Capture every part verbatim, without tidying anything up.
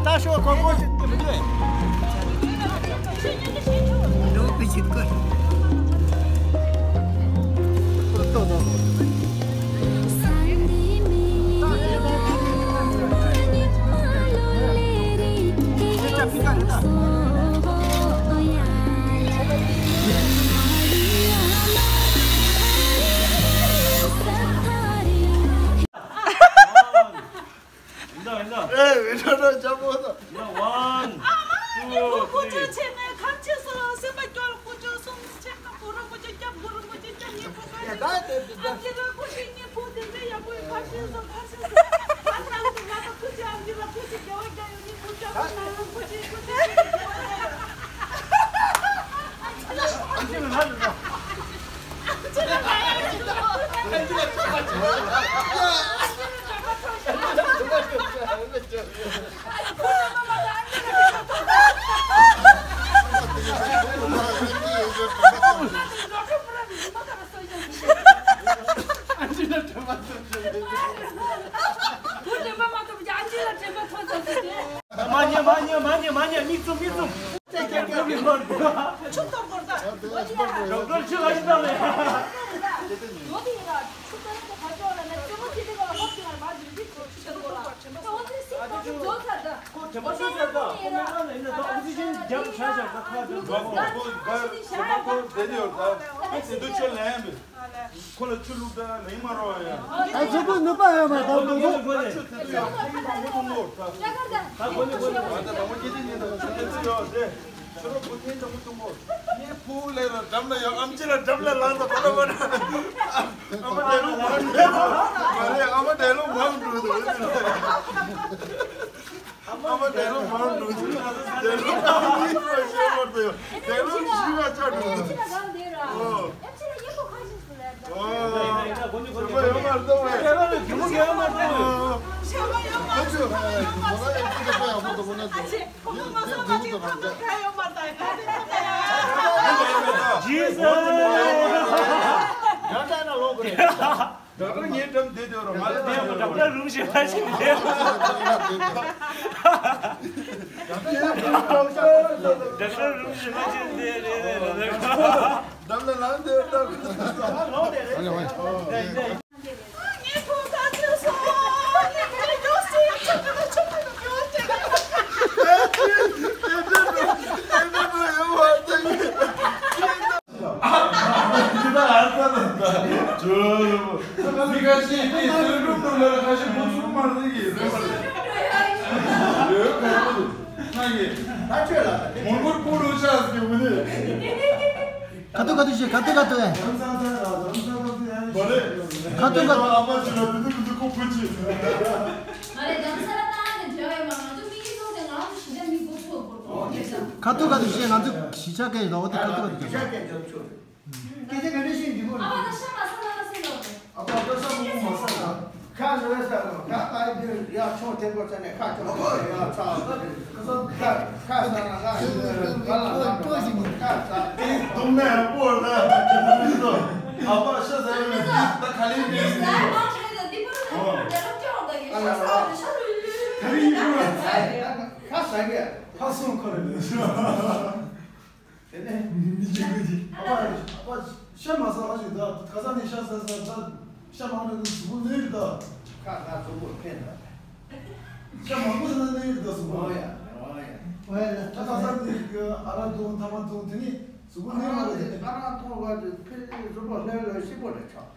ད་ཤོག་གོ་གོ་ཞིག་མི་འདུག་ནོ་པི་ཞིག་གོ། ཡིན་ད་ཡིན་ད། ཨེ་མི་འགྲོ་འགྲོ་འཇམ་པོ་དང་། ཡིན་ད། ཝན། ཨ་མ། ཀུ་ཅོ་ཆེ་ནས་ཁམས་ཆེ་སོང་། སེམས་པ་སྐྱོ་ལ། ཀུ་ཅོ་སོང་ཆེ་ན་ཀུ་རུ་ཀུ་ཅོ་སྐྱབས། ཀུ་རུ་ཀུ་ཅོ་སྐྱབས། ཉེ་པོ་ཁ་ཡ་ད་དེ་དེ་ཨ་ཅེ་ལ་ཀུ་ཤི་ཉེ་པོ་དེ་འདྲ་ཡག་པོ་ཡོད། ཁམས་ཆེ་སོང་། ཁམས་ཆེ་སོང་། ཨ་ན་ལ་ཀུ་ཅོ་ཨ་ཅེ་ལ་ཀུ་ཅོ་དགེ་བ་རྒྱག་ཡོད། ཉེ་པོ་སྐྱབས་ན་ལ་ཀུ་ཅོ་ཀུ་ཅོ་དགེ་བ་རྒྱག་ཡོད། མ་ཉེ་མ་ཉེ་མ་ཉེ་མ་ཉེ། མིག་བཙུམ་མིག་བཙུམ། ཆུ་གཏོར་དགོས་ད། ཌོག་ཊར་ཆུ་ལ་ཞིག་བཏང་ལེ། ཡོད་དེ་ཡིན་ར། ཆུ་གཏོར་དེ་ག་ཅོག་ལ་ན་རྩེད་མོ་ཅི་དེ་ག་ལ་ལོག་ཅི་ང་མ་ཇུ་ཇི་ཆུ་གཏོར་དགོས་ལ། ད་འོ་དེ་སི་ཁོ་ཆུ་རྫོགས་ཚར་ད། ཁོ་དྲན་པ་ཤོར་ཚར་ད། ཁོ་མེད་ན་ད་ཨོག་སི་ཇན་རྒྱབ་བཞག་བཞག་ད་ཁ་ད། ཁོ་ཁོ་ཁོ་དེ་དེ་ཡོད་ད། ཁོ་དེ་དུ་ཆུ་ལེན་པས། ཁོ་ལ་ཆུ་བླུགས་ད་ལེན་མ་རོགས་ཡ། ཨ་ཚོ་བུ་ནུས་པ་ཡོད་མ་ད་བུ་ནུས་པ་ཆུ་ཚོད་ཡོད། ད་ཁོ་ནི་ཁོ་ནི་ད་ད་ཁོ་ནི་ཁོ་ནི་ད་ད་ཁོ་སྐྱེ་དེ་ཉིད་ད་ཆུ་ཚོད་ཡོད་དེ། ཆུ་རོ་བུ་ཐེན་ད་མོ་ཐུང་པོ། ངའི་ཕུ་ལས་ལ་འགྲམ་ལ་ཡོད། ཨམ་ཆི་ལ་འགྲམ་ལ་ལངས་ད་ཁོ་ན་ཁོ་ན། ཨ་མ་དེ་ལོ་མང་འགྲོ་མ་རེད། ཨ་མ་དེ་ལོ་མང་འགྲོ་འདུག་ཨ་མ་དེ་ལོ་མང་འགྲོ་འདུག་དེ་ལོ་ཁ་མི་ཤེས་པ་ཤེས་མ་ཐུབ་ཡོད། དེ་ལོ་ཤི་བ་ཆགས་འགྲོ་འདུག་ཨོ། ཨོ། ཤི་བ་ཡོད་མ་རེད་ད་བས། ཨོ། ཤི་བ་ཡོད་མ་རེད་ད་བས། ཁོང་ཁོང་མ་སོང་བ་ཅིག་ཁོང་ཁོང་ཕན་ཡོད་མ་རེད་ད། ཁོང་ཁོང་ཕན་ཡོད་མ་རེད་ད། ཇི་སི། ཡང་ད་ན་ལོག་གི་རེད། ཌོག་ཊར་ངའི་འགྲམ་བསྡད་དུས་རོ། ང་ལ་བསྡད་ཡོད། ཌོག་ཊར་རུམ་ཞིག་ལ་ཞིག་བསྡད། ཌོག་ཊར་རུམ་ཞིག་ལ་ཞིག་བསྡད་རེད་རེད་རེད། འགྲམ་ལ་ལངས་བསྡད་ད། ཨ་ལེ་ཝེ། ཁ་ཐུག་ཁ་ཐུག་བྱེད། ཁ་ཐུག་ཁ་ཐུག་ཨེ། ཁ་ཐུག་ཁ་ཐུག་ཁ་ཐུག་ཁ་ཐུག་བྱེད། ང་ཚོ་གཞིས་ཆགས་སྐད་ཡོད་ད། འོ་དེ་ཁ་ཐུག་ཁ་ཐུག་བྱེད། ང་ཚོ་གཞིས་ཆགས་སྐད་ཡོད་ད། འོ་དེ་ཁ་ཐུག་ཁ་ཐུག་བྱེད། སྐད་ཆ་ག་འདྲ་བཤད་འདི་མོ་རེད། ཨ་ཕ་ད་ཤ་མ་ཟ་ལ་ཟེར་ལོ། ཨ་ཕ་ད་ཤ་མོ་མ་ཟ་ལ། ཁ་ཟ་ལ་ཟ་ལ། ཁ་ད་ཡི་ཡ་ཆུང་ཐེ་པོ་ཚ་ནས་ཁ་ཆུང་ཐེ་པོ་ཡ་ཚ། ཁ་ཁ་ཟ་ལ་ཁ་ཟ་ལ་ཁ་ཟ། དེ་དུང་ནས་པོ་ལ། ཨ་ཕ་ཤ་ཟ་ལ་ད་ག་ལེ་མི་ཟ། ཨ་ལ་ལ། ཁ་ཟ་གི། ཁ་སོང་ཁོ་རེ་ལ། དེ་ནས་མི་གཅིག་གིས་ཨ་ཕ་ཨ་ཕ་ཤ་མ་ཟ་བ་ཞིག་ད་ཁ་སང་ནས་ཤ་ཟ་ཟ་ད་ཤ་མང་དྲགས་འདུག་གཟུགས་པོ་གནོད་ཀྱི་ད། ཁ་ཁ་གཟུགས་པོ་ཕན་ད། ཤ་མང་པོ་ཟ་ན་གནོད་ཀྱི་ད་གཟུགས་པོ། ཨོ་ཡ་ཨོ་ཡ། ཨོ་ཡ་ད་ཁ་སང་ནས་ཨ་རག་འཐུང་ཐ་མག་འཐུང་དེ་ནས་གཟུགས་པོ་གནོད་མ་རེད། ཨ་རག་འཐུང་བ་དེ་ཕལ་ཆེར་གཟུགས་པོ་གནོད་ལ་ཤི་པོ་རེད་ཆོག་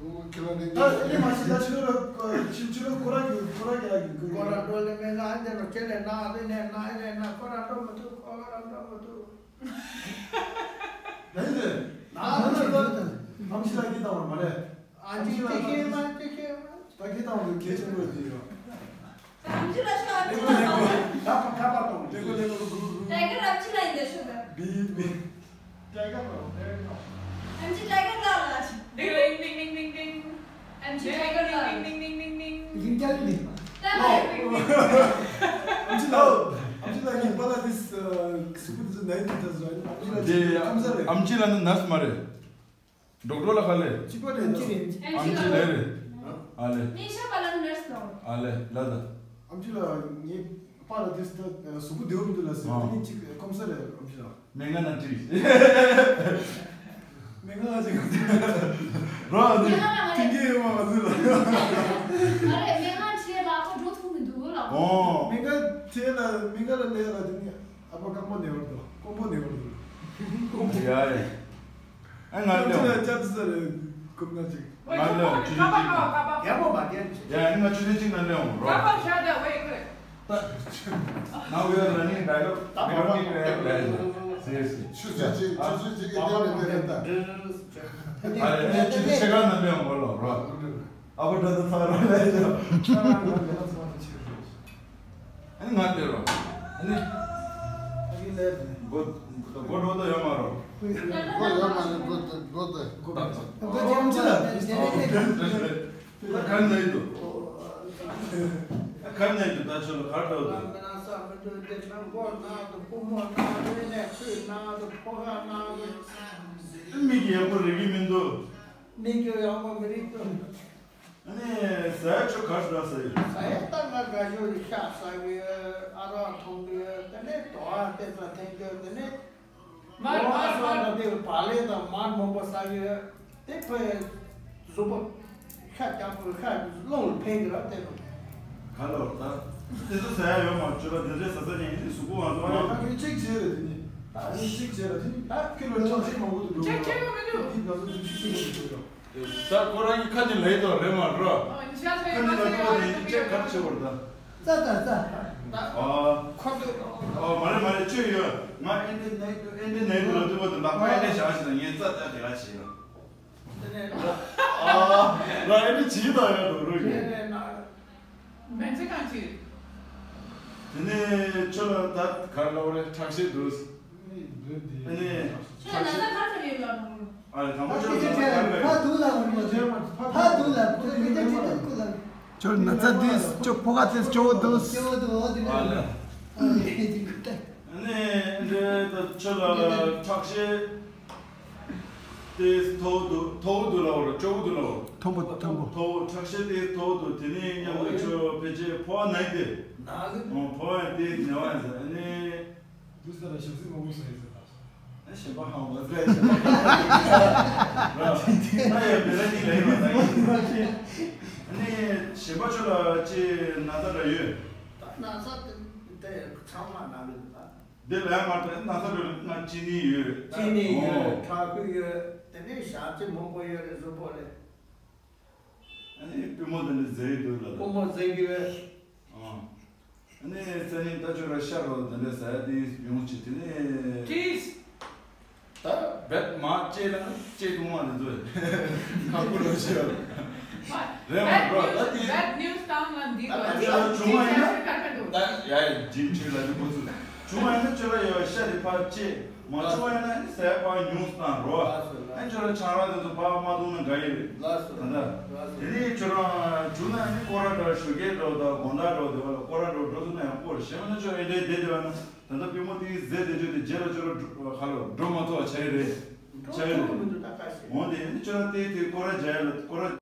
ད་ཨེ་མ་ཤི་ད་ཕྱི་ལོགས་ལ་ཕྱི་ཕྱི་ལོགས་ཁོ་ར་གི་ཁོ་ར་གི་ཡ་གི་ཁོ་ར་འགྲོ་ལེ་མེད་ན་ཨ་འདི་ནོ་ཁྱེད་ལས་ན་ཨ་འདི་ནས་ན་ཨེ་ནས་ན་ཁོ་ར་འགྲོ་མི་ཐུབ། ཁོ་ར་འགྲོ་མི་ཐུབ། ད་ཡིན་ཏེ། ན་ཨ་འདི་ནས་ད་ཨམ་ཆི་ལ་གི་ད་བར་མ་རེད། ཨ་འདི་ཏི་ཁེ་མ་ཏི་ཁེ་མ། ད་གི་ད་བར་གལ་ཆེན་པོ་ཡོད་དེ་ཡོད། ཨམ་ཆི་ལ་ཤོད། ཨ་འདི་ནས་ཁོ་ད་པ་ད་པ་དང་ལེ་གོ་ལེ་གོ་གུ་རུ་རུ། ད་གི་ཨམ་ཆི་ལ་ཡིན་ཏེ་ཤོད་ད། བི་བི། Tiger ལ། ཨམ་ཆི་Tiger ལ་ལ། Ding ding ding ding ding ding. ཨམ་ཆི་Tiger ལ་ལ། Ding ding ding ding ding. ཡིན་ཀྱང་འདི། ད་ལ། ཨམ་ཆི་ལ། ཨམ་ཆི་ལ་ཡིན་པ་ལ་this, uh, super, this is nine meters, right? ཨམ་ཆི་ལ་དེ་ཁམས་ས་རེད། ཨམ་ཆི་ལ་ནི་nurse མ་རེད། ཌོག་ཊར་ལ་ག་ལེ། གཅིག་པ་རེད། ཨམ་ཆི་རེད། ཨམ་ཆི་ལེ་རེད། ཨ་ལེ། ངའི་ཤ་པ་ལ་ནི་nurse ནོ། ཨ་ལེ་ལ་ད། ཨམ་ཆི་ལགས་ངའི་པཱ་ལགས་དེ་གཟུགས་པོ་བདེ་བོ་མི་འདུག་ལགས་ཟེར། ཨ། དེ་ནས་ཅིག་ཁོམ་ས་རེད་ཨམ་ཆི་ལགས། སྨན་ཁང་ནང་ཁྲིད། སྨན་ཁང་ལ་ཅིག་རོགས་ཨ་ནི་ཐིང་གི་ཡོད་མ་ང་ཚོ་ལ། ཨ་རེ་སྨན་ཁང་ཁྲིད་ལ་ཨ་ཕ་འགྲོ་ཐུབ་མི་འདུག་ལགས། ཨོ། སྨན་ཁང་ཁྲིད་ལ་སྨན་ཁང་ལ་སླེབས་ལ་དེ་ནས་ཨ་ཕ་སྐམ་པོ་ནས་བར་དུ་སྐོམ་པོ་ནས་བར་དུ། ཡ་ཡ། ཨ་ང་ལ་ལེའོ། ཅི་ལ་ཅག་ཙི་ས་རེད་ཁོམ་ན་ཅིག་ང་ལེའོ་ཆུ་ཚོད་གཅིག་ཡག་པོ་མ་བསྟན་ཅིག་ཡ་ཨ་ང་ཆུ་ཚོད་གཅིག་ནང་ལེའོ་རོགས། ད་ནང་ཡོད་ལ་ནི་ད་ཡོད་ད་མི་རོ་ནི་ཡོད་ཡོད་ཡོད་ཟེར་ཟེར། ཆུ་ཚོད་གཅིག་ཆུ་ཚོད་གཅིག་གི་སྟེང་ནས་བསྡད་རེད་ད། ཨ་རེ་ཨ་ནི་ཆུ་ཚོད་ཕྱེད་ཀ་ནང་ལེའོ་འོ་ལོ་རོགས། ཨ་ཕ་འགྲོ་ད་ཚར་རོགས་ལ་ཡོད། ཨ་ནི་ང་ལེ་རོགས། ཨ་ནི་སྒོ་སྒོ་འགྲོ་ད་ཡོད་མ་རོགས། སྒོ་ཡོད་མ་རེད་སྒོ་སྒོ་སྒོ་སྒོ་སྒོ་ཅི་ལ། ད་ག་ནས་འདུག་ད་ག་ནས་འདུག་ད་ཆོ་ལ་ག་འགྲོ་འདུག་ང་ས་མི་འདུག་དེ་ནང་སྒོ་ནང་དུ་བུ་མོ་ནང་དུ་ནས་ཆུ་ནང་དུ་ཕོ་ཁ་ནང་དུ། མིག་གི་ཡག་པོ་རིག་གི་མི་འདུག་མིག་གི་ཡག་པོ་མི་རིག་འདུག་ཨ་ནི་ཟས་ཆོ་ག་འདྲ་ཟ་ཡོད། ཟས་ད་ང་དགའ་ཞོ་ཡི་ཤ་ཟ་གི་ཡོད། ཨ་རག་འཐུང་གི་ཡོད། དེ་ནས་དོ་བ་ཏེ་ཙ་འཐེན་གི་ཡོད། དེ་ནས། མར་མར་མར་དེ་བག་ལེབ་དང་མར་མང་པོ་ཟ་གི་ཡོད། དེ་ཕོའི་གཟུགས་པོ་ཤ་རྐྱང་པོ་ཤ་རླུང་ལ་ཕན་གི་ར་དེ་རུ། ག་ལོར་ད། དེ་ཚོ་ཟ་ཡ་ཡོད་མ་བཅོས་པ་དེ་འདྲའི་ཟ་ཟ་ཉན་ཡིན་གཟུགས་པོ་ང་ཚོ་ཨ་ཡོད། ད་ཁྱོད་གཅིག་བྱས་རེད་དེ་ནི། ད་ནི་གཅིག་བྱས་ར་དེ་ནི་ད་ཁྱོད་ལ་ཁྲག་ཤེད་མང་པོ་དུ་འགྲོ་གཅིག་བྱས་གི་མི་འདུག་དེ་ང་ཚོ་དུ་ཤི་ཤི་མི་འདུག་ར། ད་ཁོ་རང་གི་ཁ་ནས་ལས་དོ་རེད་མ་རོ། ཁ་ནས་ལ་ཁོ་ནས་ཅེ་གར་ཆེ་བར་ད། ཙ་ཙ་ཙ། ཨ། ཁོ་ཚོ། ཨོ་མ་རེད་མ་རེད་ཅེ་ཡོད། ང་ཨེ་འདི་ནས་ཨེ་འདི་ནས་དུ་ལ་དུ་བ་དུ་ལག་པ་ཨེ་འདི་བཞག་ཞིག་ད་ངས་ཙ་ཙ་དེ་ག་བྱེད་ཡོད། དེ་ནས། ཨ། ང་ཨེ་འདི་བྱེད་ད་ཡོད་དུ་རུ་ཡོད། མེན་ཚེ་གང་ཅི། དེ་ནས་ཁྱོད་ལ་ད་གར་ལ་བ་རེད་ཁྲག་ཤེད་འདུག་ཨ་ནི། ཁྱོད་ན་ཚ་ག་ཚོད་ཡོད་ལ་ནོར། ཨ་ལེ་དང་པོ་ཁྱོད་ལ་ཚ་ག་ཚོད་ཡོད། ཕ་དུ་ལ་འོ་ནོ་ཚོད་ཕ་དུ་ལ་ཚོད་མི་ཚེ་ཁྲི་ཐོག་ཁུ་ལ། ཁྱོད་ན་ཚ་དུས་ཁྱོད་ཕོ་ཁ་དུས་སྐྱོ་བོ་འདུག་སྐྱོ་བོ་འདུག་འོ་དེ་ཨ་ལེ། ཨ་ནི་འདྲེ་ད་ཁྱོད་ལ་ཁྲག་ཤེད། དེ་མཐོ་བོ་འདུག་མཐོ་བོ་འདུག་ལ་འོ་ལ་སྐྱོ་བོ་འདུག་ལ་འོ། མཐོན་པོ་མཐོན་པོ། མཐོ་བོ་ཁྲག་ཤེད་དེ་མཐོ་བོ་འདུག་དེ་ནས་མཉམ་དུ་ཁྱོད་ཕལ་ཆེར་ཕོ་བ་ན་ཡི་དེ། ན་གི། ཨོ་ཕོ་བ་དེ་ཉལ་བ་ཡིན་ཟེར་ཨ་ནི། འདུག་ས་ལ་ཞབས་སྲིད་མང་པོ་ཟ་ཡི་ཟེར་ད། ཨ་གཞན་པ་ཧང་བ་ཟེར་གཞན་པ་ཧང་བ་ཟེར། ད་ཡ་བེ་ད་ནི་ལ་ཡི་བ་ད་ཡིན། ཨ་ནི་གཞན་པ་ཚོ་ལ་ཅི་ན་ཚ་འདྲ་ཡོད། ད་ན་ཚ་དེ་དེ་ཚང་མ་ན་གི་འདུག་ད། འདི་ལ་ཡང་མ་དྲན་ན་ཚ་འགྲོ་ལ་ང་གཅིན་སྙི་ཡོད། གཅིན་སྙི་ཡོད། ཨོ། ཁྲག་ཁུ་ཡོད། དེ་ནས་ཞག་ཚི་མང་པོ་ཡོད་རེད་གཟུགས་པོ་ལས། ཨ་ནི་པུས་མོ་དེ་འདྲ་ཟེར་གྱི་འདུག་ལ། པུས་མོ་ཟེར་གྱི་ཡོད། ཨོ། ཨ་ནི་ས་ནི་ད་ཆོ་ར་ཤ་རོ་དེ་འདྲ་ཟ་ཡ་དེ་ཡོང་ཆེ་དེ་ནས། ཀྲིས། ད་བེད་མ་ཅེ་ལ་ཅེ་ཐུང་མ་དེ་ཚོས་ཁ་ཁུ་ལོ་ཤེས་རེད་མ་རོ། ད་དེ་bad news བཏང་ལ་འདི་ད་གོ་ད་ཆོས་ལ་བྱུང་བ་ཡིན་ན་ད་ཡ་ཡ་ཇིམ་ཆོས་ལ་འདི་ཁོ་ཚོ་བྱུང་བ་ཡིན་ན་ཆོས་ལ་ཡ་ཤ་དེ་ཕར་ཅེ་མ་བྱུང་བ་ཡིན་ན་ཟས་ཕར་ཉུང་བཏང་རོ། ཨ་ཆོས་ལ་ཆང་རག་དེ་ཚོ་ཕར་མ་བཏུང་ན་དགའ་ཡི་རེད། ད་ད་དེ་ནས་ཁྱོད་རང་བྱུང་ན་ནི་སྐོར་ར་འདྲ་ཞོགས་ཀས་འདྲ་ད་དགོང་དག་འདྲ་དེ་བ་ལ་སྐོར་ར་འདྲ་འགྲོ་ཐུབ་ན་ཡང་སྐོར་ཞེ་མ་ན་ཆོས་ཨེ་འདྲའི་བསྡད་དེ་བ་ན། ད་ལྟ་པུས་མོ་དེའི་ཟས་དེ་ཚོ་དེ་རྗེས་ལ་ཅོ་ར་འགྲོ་ཁ་ལོ་འགྲོ་མ་ཐུབ་པ་ཆགས་ཀྱི་རེད། ཆགས་ཀྱི་འགྲོ་ཐུབ་མི་འདུག་ད་ཁ་ཤས། འོ་དེ་ནི་ཅོ་ར་དེ་དེ་སྐོར་ར་རྒྱག་ཡ་ལ་སྐོར་ར།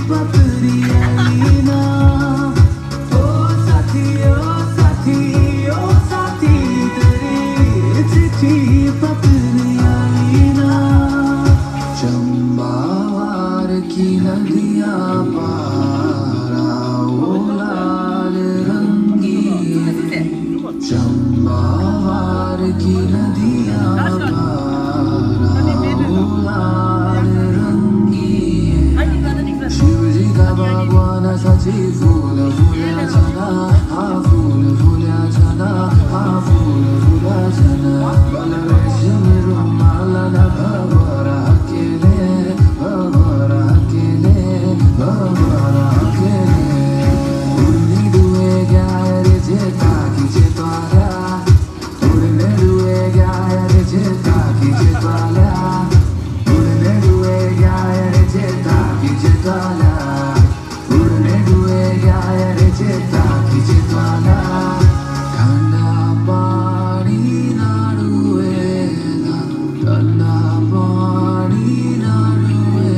पतरी आई ना, ओ साथी, ओ साथी, ओ साथी, तेरी चिट्ठी पतरी आई ना। चंपावार की नदियाँ पारा, ओ लाल रंगी चंपावार की नदियाँ पारा, ओ लाल रंगी है। शिव जी का बागवान सची फूल फूला चना, हाँ फूल फूला चना, हाँ फूल फूला चना। बाल रेशम रुमाल न भवर अकेले, भवर अकेले, भवर अकेले। उड़ने दुए ग्यार जे ताकि जे तारा। उड़ने दुए ग्यार जे ताकि जे तारा। उड़ने दुए ग्यार जे ताकि जे तारा। उड़ने दुए ग्यार जे ताकि जे तारा। ठंडा पानी नाड़ुए दा, ठंडा पानी नाड़ुए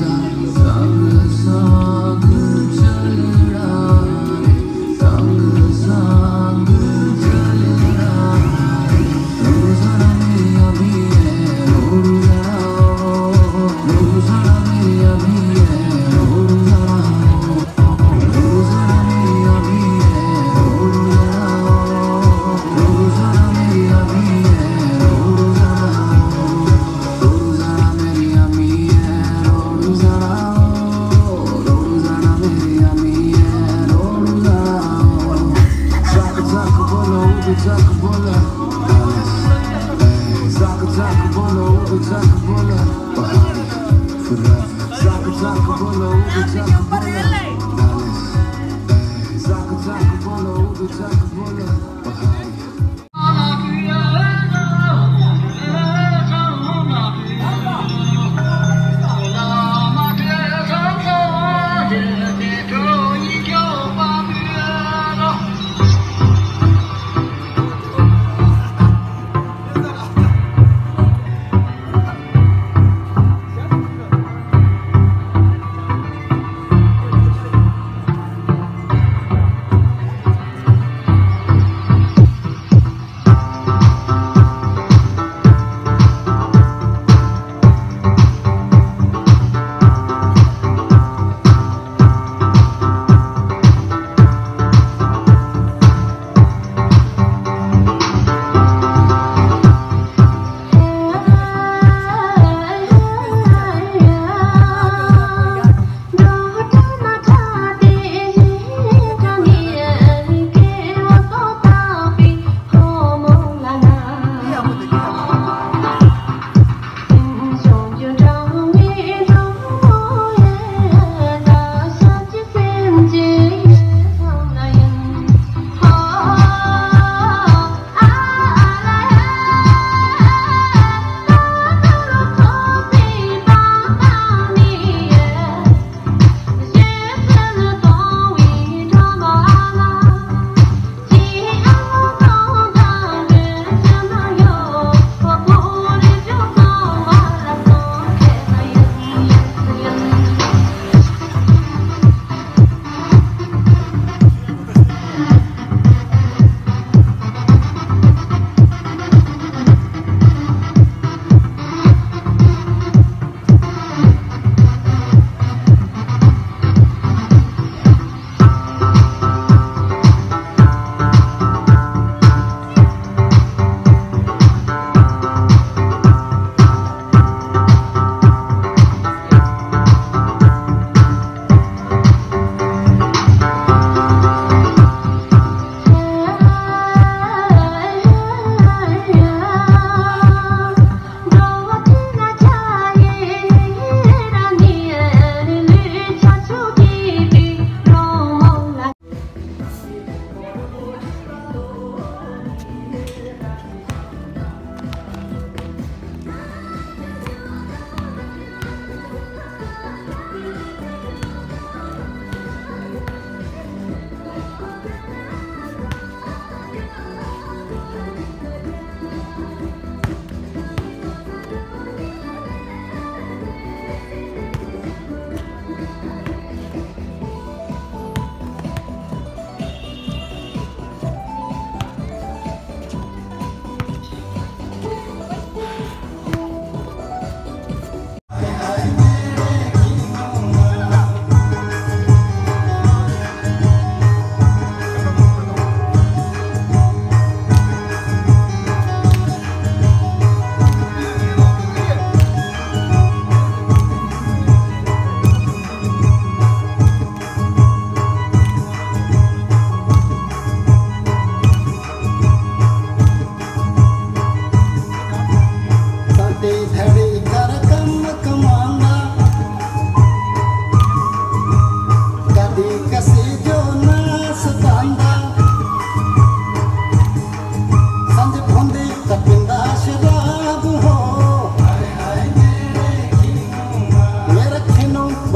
दा। संग संग चलना रे, संग संग चलना रे। रोजाना मेरी अम्मी है, रोजाना, रोजाना मेरी अम्मी है, रोजाना।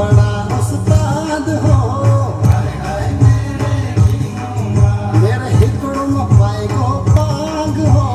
बड़ा उस्ताद हो, मेरे हिकड़ो में पाएगो पाग हो।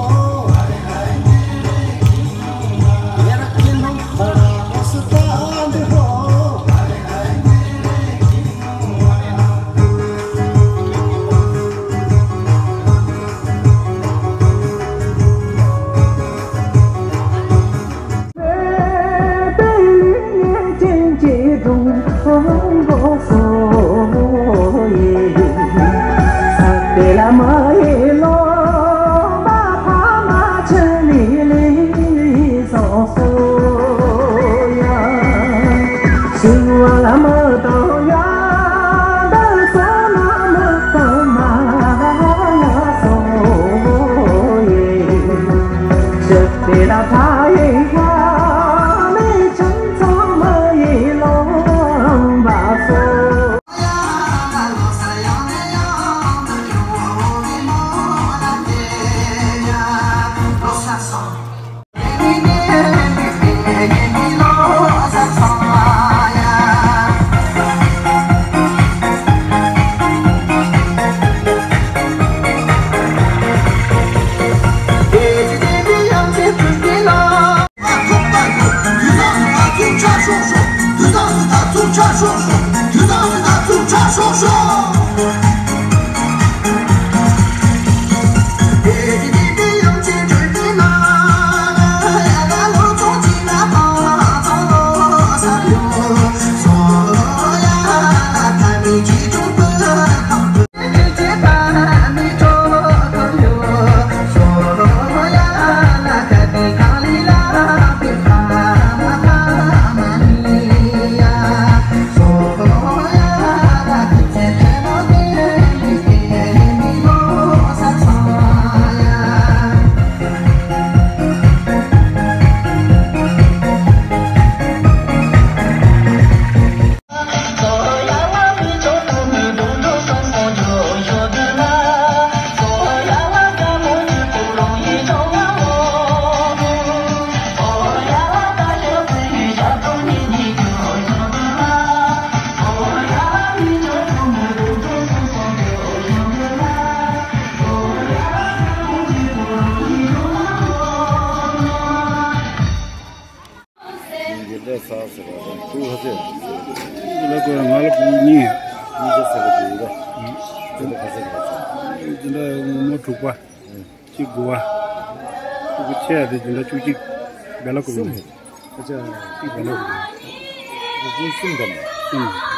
འདི་འདྲ་ཟ་ཟེར་བ་དང་ཐུག་ཧ་ཟེར། འདི་ལ་ཀོ་ང་ལ་བུ་གཉིས། གཉིས་ཆ་ཟེར་བ་འདི་ཡིན་ད། འདི་འདྲ་ཧ་ཟེར་བ། འདི་འདྲ་ངོ་མ་དྲུག་པ། གཅིག་དགུ་པ། ཕྲུ་གུ་ཆེ་ཡ་དེ་འདི་འདྲ་བཅུ་གཅིག་བེ་ལ་ཀོ་མིན། ཨ་ཅག་གཅིག་བེ་ལ་ཀོ་མིན། ཕྲུ་གུ་གསུམ་དང་གསུམ།